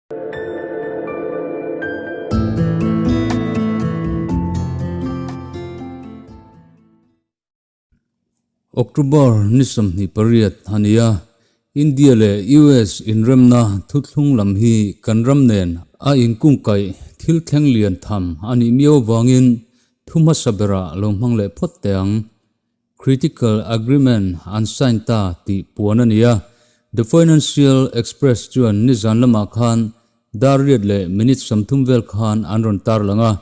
October ni 28 a ni a, India leh US inremna thuthlung lam hi kan ram nen a inkungkaih thil thleng lian tham a nih miau avangin thu hmasa berah lo hmang leh phawt teh ang. Critical Agreement an sign ta tih puan a ni a, The Financial Express chuan nizan lamah khan dar riat leh minute 30 vel khan an rawn tarlang a,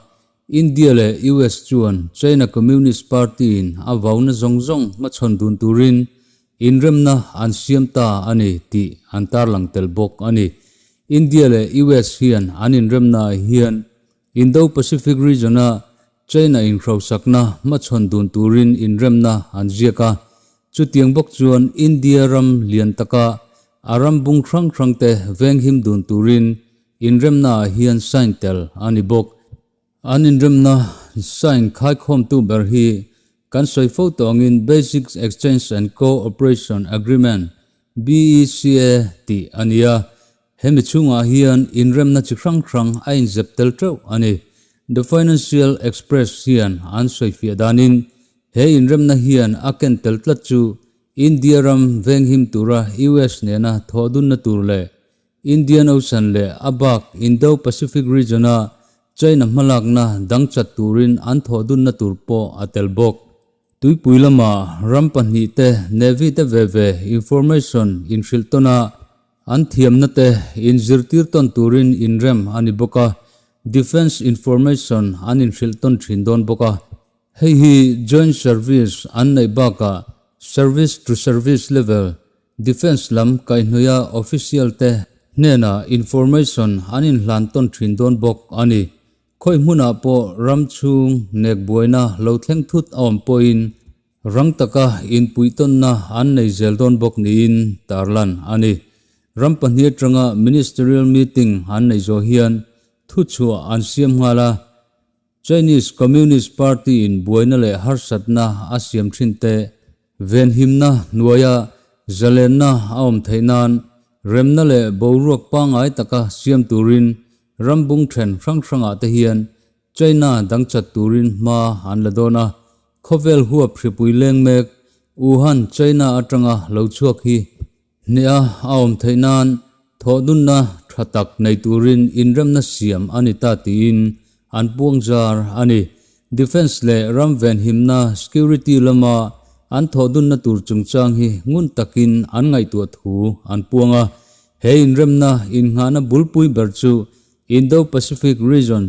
India leh US chuan China Communist Party-in a vauna zawng zawng hmachhawn dun turin inremna an siam ta a ni tih an tarlang tel bawk a ni. India leh US hian an inremnaah hian Indo-Pacific region-a China inhrausakna hmachhawn dun turin inremna an ziak a. Chutiang bawk chuan India ram lian taka a ram bung hrang hrangte venghim dun turin Inremnaah hian sign tel a ni bawk. An inremna sign khaikhawmtu ber hi kan sawi fo tawh angin Basic Exchange and Co-operation Agreement, BECA, tih a ni a. Hemi chhungah hian inremna chi hrang hrang a inzep tel teuh a ni. The Financial Express hian an sawifiah danin he inremna hian a ken tel tlat chu India ram venghim tura US nena thawhdunna tur leh Indian Ocean leh a bak Indo-Pacific region-a China hmalakna dang chat turin an thawh dunna tur pawh a tel bawk. Tuipui lama ram pahnih te Navy te ve ve information inhrilh tawn a, an thiamna te inzirtir tawn turin inrem a ni bawk a, Defence information an inhrilh tawn thin dawn bawk a. Hei hi joint service an neih bakah service to service level Defence lam kaihhnawih a official te hnenah information an inhlan tawn thin dawn bawk a ni. Khawi hmunah pawh ram chhung nek buaina lo thleng thut a awm pawhin rang taka inpuih tawnna an nei zel dawn bawk niin tarlan a ni. Ram pahnih atanga ministerial meeting an nei zawh hian thuchhuah an siam nghal a, Chinese Communist Party in buaina leh harsatna a siam thin te Venhimna hnuaia zalenna a awm theih nan remna leh boruak pangngai taka siam turin ram bung then hrang hrangah te hian China dang chat turin hma an la dawn a. Khawvel huap hripui leng mek Wuhan, China atanga lo chhuak hi hneha a awm theih nan thawhdunna tha tak nei turin inremna siam a ni ta tiin an puang zar a ni. Defence leh ram venhimna, security, lama an thawhdunna tur chungchang hi ngun takin an ngaihtuah thu an puang a. He inremna innghahna bulpui ber chu Indo-Pacific region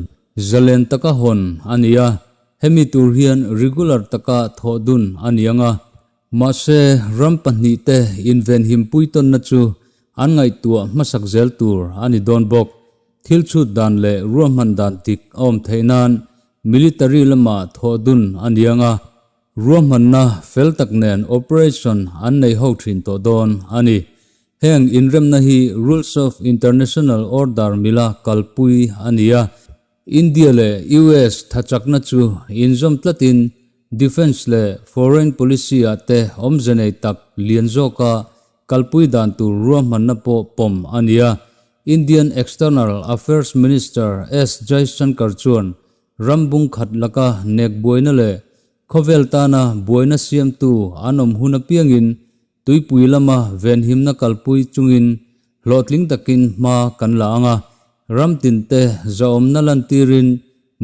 zalen taka hawn a ni a, hemi tur hian regular taka thawhdun a ni ang a. Mahse, ram pahnihte invenhim puitawnna chu an ngaihtuah hmasak zel tur a ni dawn bawk. Thil chhut dan leh ruahman dan dik a awm theih nan military lamah thawh dun a ni ang a, ruahmanna fel tak nen operation an nei ho thin tawh dawn a ni. Heng inremna hi Rules of International Order mila kalpui a ni a. India leh US thachakna chu inzawm tlatin defence leh foreign policy ah te awmze nei tak lian zawka kalpui dan tur ruahmanna pawh pawm a ni a. Indian External Affairs Minister S Jaishankar chuan ram bung khat laka nek buaina leh khawvel tana buaina siamtu an awm hun apiangin tuipui lama venhimna kalpui chungin Hlawhtling takin hma kan la ang a, ram tinte zahawmna lantirin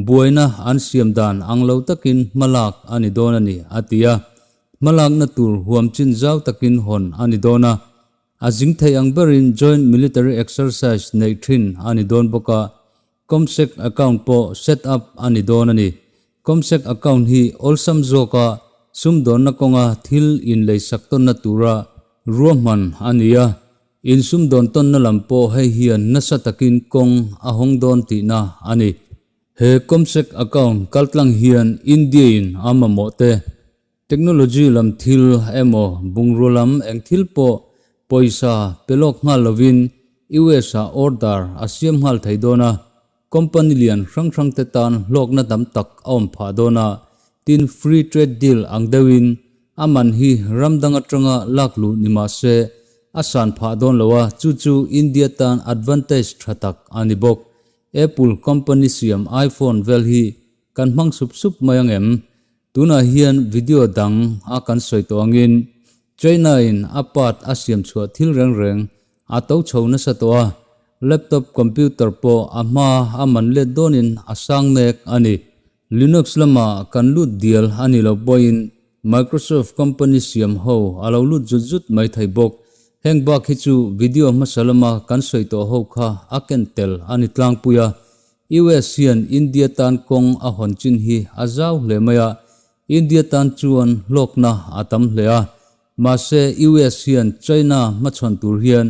buaina an siam dan ang lo takin hmalak a ni dawn a ni, a ti a. Hmalakna tur huam chin zau takin hawn a ni dawn a, a zing thei ang berin joint military exercise neih thin a ni dawn bawk a, Comsec account pawh set up a ni dawn a ni. Comsec account hi awlsam zawka sumdawnna kawnga thil inleisak tawnna tura ruahman a ni a, insumdawn tawnna lam pawh hei hian nasa takin kawng a hawng dawn tihna a ni. He Comsec account kaltlang hian India-in a mamawh te, technology lam thil emaw bungrua lam eng thil pawh pawisa pe lawk nghal lovin US-ah order a siam nghal thei dawn a, Company lian hrang hrang te tan hlawkna tam tak a awm phah dawn a, tin free trade deal ang deuhin a man hi ram dang atanga lak luh ni mah se a san phah dawn lo a, chu chu India tan advantage tha tak a ni bawk. Apple company siam iPhone vel hi kan hmang sup sup mai ang em? Tunah hian video dang a kan sawi tawh angin China in a part a siam chhuah thil reng reng a to chho nasa tawh a, laptop computer pawh a hma a man let dawnin a sang mek a ni. Linux lama kan lut dial a ni lo pawhin Microsoft company siam ho a lo lut zut zut mai thei bawk. Heng bak hi chu video hmasa lama kan sawi tawh ho kha a ken tel a ni tlangpui a. US hian India tan kawng a hawn chin hi a zau hle mai a, India tan chuan hlawkna a tam hle a. Mahse US hian China hmachhawn tur hian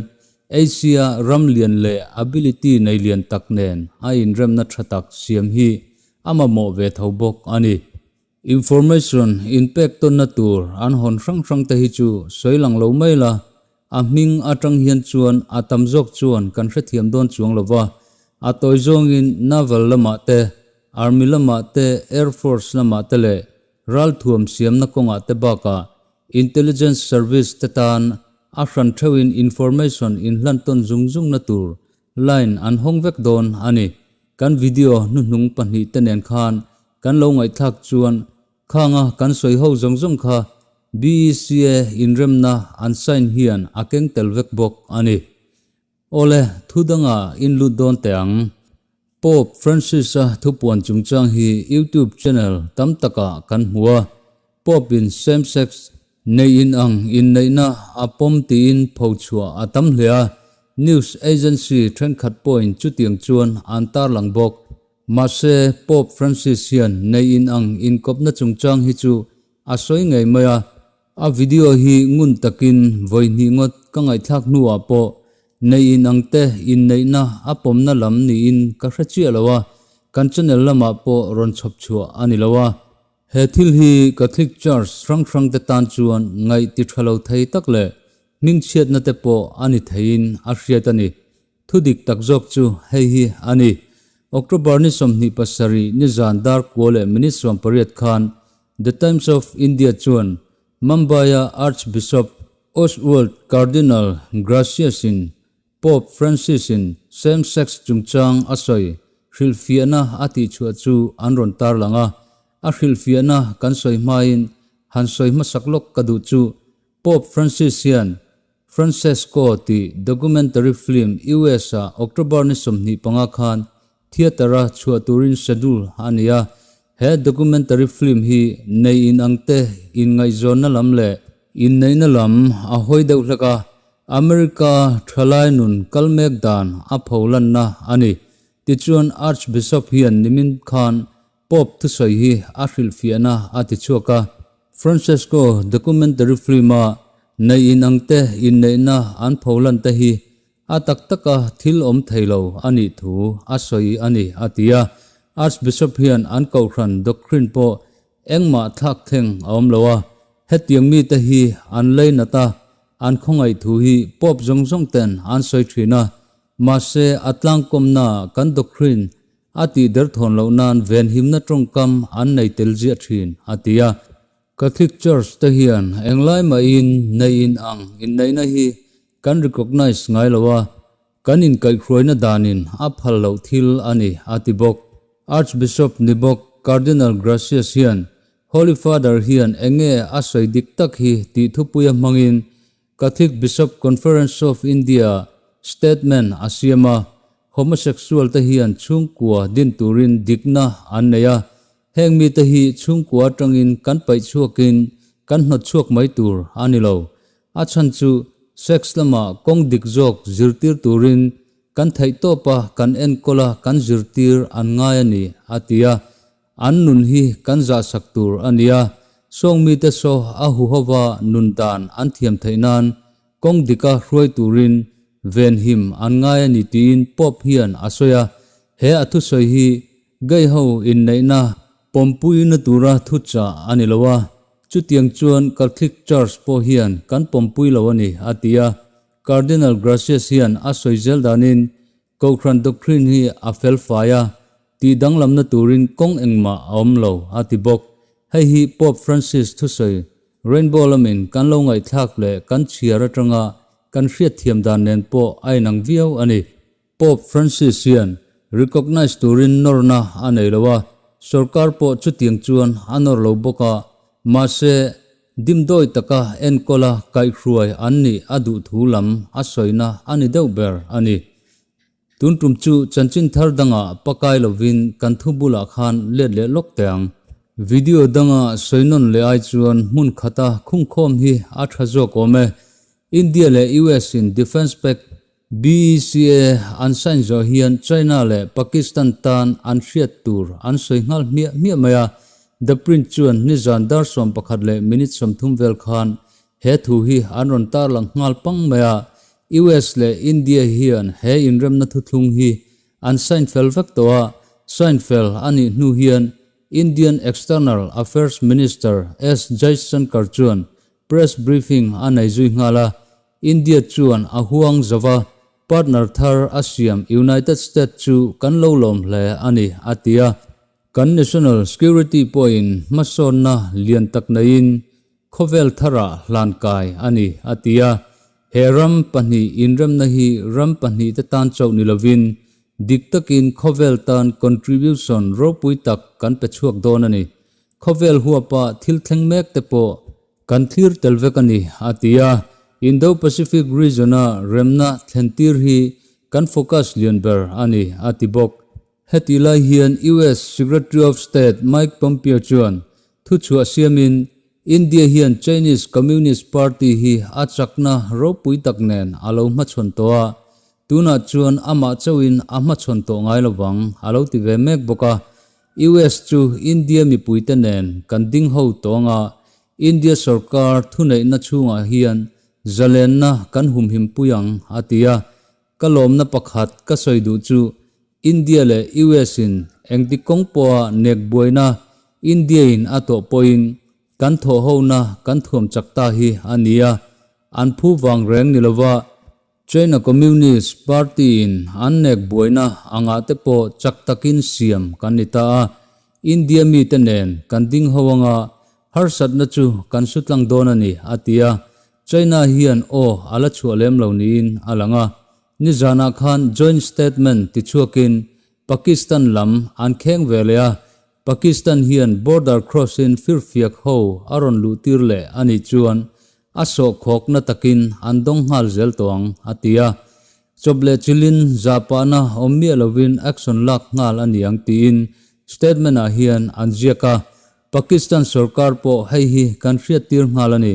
Asia ram lian leh ability nei lian tak nen a inremna tha tak siam hi a mamawh ve tho bawk a ni. Information inpek tawnna tur an hawn hrang hrang te hi chu sawi lang lo mai la, a hming atang hian chuan a tam zawk chuan kan hrethiam dawn chuang lo va, a tawi zawngin Naval lamah te, Army lamah te, Air Force lamah te leh ralthuam siamna kawngah te bakah Intelligence Service te tan a hran theuhin information inhlan tawn zung zungna tur Line an hawng vek dawn a ni. Kan video hnuhnung pahnihte nen khan kan lo ngaihthlak chuan khanga kan sawi ho zawng zawng kha BECA inremna an sign hian a keng tel vek bawk a ni. Awle, thu danga in lut dawn teh ang. Pope Francis-a thupuan chungchang hi YouTube channel tam takah kan hmu a. Pope-in same-sex Neih in ang inneihna a pawm tiin pho chhuah a tam hle a, news agency thenkhat pawhin chutiang chuan an tarlang bawk. Mahse, Pope Francis hian neih in ang inkawpna chungchang hi chu a sawi ngei mai a, a video hi ngun takin vawi hnih ngawt ka ngaihthlak hnuah pawh neih in ang te inneihna a pawmna lam niin ka hre chiah lo a, kan channel lamah pawh rawn chhawp chhuah a ni lo a. He thil hi Catholic Church hrang hrang te tan chuan ngaih ti tha lo thei tak leh hmingchhiatna te pawh a ni theiin a hriat a ni. Thu dik tak zawk chu hei hi a ni. October ni 27 nizan dar kua leh minute 18 khan The Times of India chuan Mumbai-a Archbishop Oswald Cardinal Gracias-in Pope Francis-in same-sex chungchang a sawi hrilhfiahna a tihchhuah chu an rawn tarlang a. A hrilhfiahna kan sawi hmain han sawi hmasak lawk ka duh chu Pope Francis hian Francesco tih documentary film US-ah October ni 25 khan theatre-a chhuah turin schedule a ni a. He documentary film hi nei inangte inngaihzawnna lam leh inneihna lam a hawi deuh hlek a. America thalai nun kal mek dan a pho lanna a ni. Tichuan Archbishop hian nimin khan Pope thusawi hi a hrilhfiahna a ti chhuak a. Francesco documentary film-a neih inangte inneihna an pho lan te hi a tak taka thil awm thei lo a nih thu a sawi a ni a ti a. Archbishop hian an kohhran doctrine pawh Engmah thlak thleng a awm lo a, hetiang mite hi an leinat a, an khawngaih thu hi Pope zawng zawng ten an sawi thin a, mahse a tlangkawmna kan doctrine a tih derthawn loh nan venhimna tawngkam an nei tel ziah thin, a ti a. Catholic Church te hian englai mahin neih in ang inneihna hi kan recognise ngai lo a, Kan inkaihhruaina danin a phal loh thil a ni, a ti bawk. Archbishop ni bawk Cardinal Gracias hian Holy Father hian enge a sawi dik tak hi tih thupuia hmangin Catholic Bishop Conference of India statement a siam a, homosexual te hian chhungkua din turin dikna an nei a, heng mite hi chhungkua atangin kan paih chhuakin kan hnawt chhuak mai tur a ni lo. A chhan chu sex lamah kawng dik zawk zirtir turin kan theih tawpa kan enkawl a kan zirtir an ngai a ni, a ti a. An nun hi kan zahsak tur a ni a, sawng mite saw a huhova nun dan an thiam theih nan kawng dika hruai turin venhim an ngai a ni tiin Pope hian a sawi a. He a thusawi hi gay ho inneihna pawmpuina tura thuchah a ni lo a. Chutiang chuan Catholic Church pawh hian kan pawmpui lo a ni, a ti a. Cardinal Gracias hian a sawi zel danin Kohhran doctrine hi a fel fai a, tih danglamna turin kawng engmah a awm lo, a ti bawk. Hei hi Pope Francis thusawi Rainbow lamin kan lo ngaihthlak leh kan chhiar atanga kan hriatthiam dan nen pawh a inang viau a ni. Pope Francis hian recognize turin nawrna a nei lo a, sorkar pawh chutiang chuan a nawr lo bawk a, mahse, dimdawi taka enkawla kaihhruai an nih a duh thu lam a sawina a ni deuh ber a ni. Tun tum chu chanchin thar dangah pakai lovin kan thu bulah khan let leh lawk teh ang. Video danga sawi nawn leh ai chuan hmun khata khungkhawm hi a tha zawk awm e. India leh US in Defence Pact BECA an sign zawh hian China leh Pakistan tan an hriat tur an sawi nghal hmiah hmiah mai a. The Print chuan nizan dar 11 leh minute 30 vel khan He thu hi an rawn tarlang nghal pang mai a, US leh India hian he inremna thuthlung hi an sign fel vek tawh a, sign fel a nih hnu hian Indian External Affairs Minister S Jaishankar chuan press briefing a nei zui nghal a, India chuan a huang zova partner thar a siam United States chu kan lo lawm hle a ni, a ti a. Kan National Security pawhin hmasawnna lian tak neiin khawvel tharah hlankai a ni, a ti a. He ram pahnih inremna hi ram pahnihte tan chauh ni lovin dik takin khawvel tan contribution ropui tak kan pe chhuak dawn a ni. Khawvel huapa thil thleng mek te pawh kan thlir tel vek a ni, a ti a. Indo-Pacific region-a remna thlentir hi kan focus lian ber a ni, a ti bawk. Heti lai hian US Secretary of State Mike Pompeo chuan thuchhuah siamin India hian Chinese Communist Party hi a chakna ropui tak nen a lo hmachhawn tawh a, tunah chuan amah chauhin a hmachhawn tawh ngai lovang a lo ti ve mek bawk a. US chu India mipuite nen kan ding ho tawh anga India sorkar thuneihna chhungah hian zalenna kan humhim pui ang a ti a. Ka lawmna pakhat ka sawi duh chu India leh US in engti kawng pawha nek buaina India in a tawh pawhin kan thawh hona kan thuam chak ta hi a ni a, an phu vang reng ni lova China Communist Party in an nek buaina angah te pawh chak takin siam kan ni ta a, India mite nen kan ding ho anga harsatna chu kan sutlang dawn a ni, a ti a. China hian aw a la chhuah lem lo niin a lang a, nizanah khan joint statement tichhuakin Pakistan lam an kheng ve leh a, Pakistan hian border cross-in firfiak ho a rawn luhtir leh a nih chuan a sawhkhawkna takin an dawng nghal zel tawh ang, a ti a. Chawp leh chilin zahpahna awm miah lovin action lak nghal a ni ang tiin statement-ah hian an ziak a, Pakistan sorkar pawh hei hi kan hriattir nghal a ni.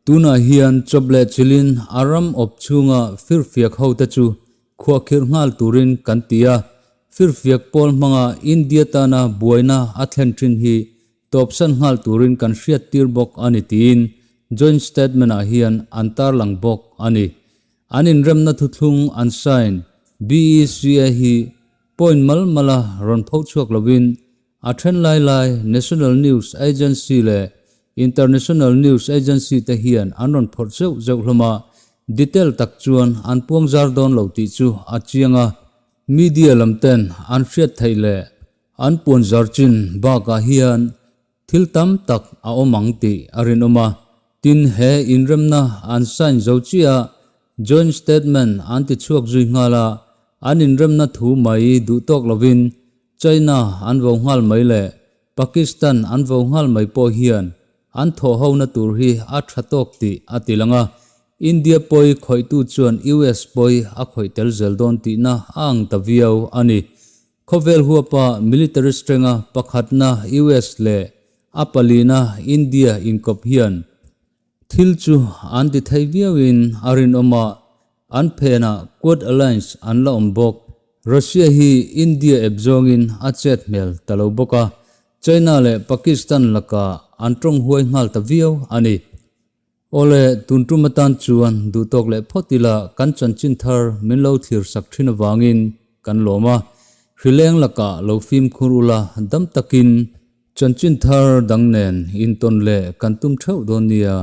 Tunah hian chawp leh chilin a ram awp chhunga firfiak hote chu khuahkhirh nghal turin kan ti a, firfiak pawl hmanga India tana buaina a thlen thin hi tawpsan nghal turin kan hriattir bawk a ni tiin joint statement-ah hian an tarlang bawk a ni. An inremna thuthlung an sign BECA hi point mal mala rawn pho chhuak lovin A then lai lai National News Agency leh International News Agency te hian an rawn phawrh zeuh zeuh hlawm a, detail tak chuan an puang zar dawn lo tih chu a chiang a. Media lam ten an hriat theih leh an puan zar chin bakah hian thil tam tak a awm ang tih a rinawm a. Tin, he inremna an sign zo chiah a, Joint Statement an ti chhuak zui nghal a, an inremna thu mai duh tawk lovin China an vo nghal mai leh Pakistan an vo nghal mai pawh hian an thawh hona tur hi a tha tawk tih a ti lang a, India pawi khawihtu chuan US pawi a khawih tel zel dawn tihna a ang ta viau a ni. Khawvel huapa military strength-a pakhatna US leh a palina India inkawp hian Thil chu an ti thei viauin a rinawm a, an phenah Quad Alliance an la awm bawk. Russia hi India ep zawngin a chet hmel ta lo bawk a, China leh Pakistan lakah an tawng huai nghal ta viau a ni. Awle, tun tum atan chuan duhtawk leh phawt ila kan chanchin thar min lo thlir sak thin avangin kan lawm a, hrileng lakah lo fimkhur ula dam takin Chanchin thar dang nen intawn leh kan tum theuh dawn nia.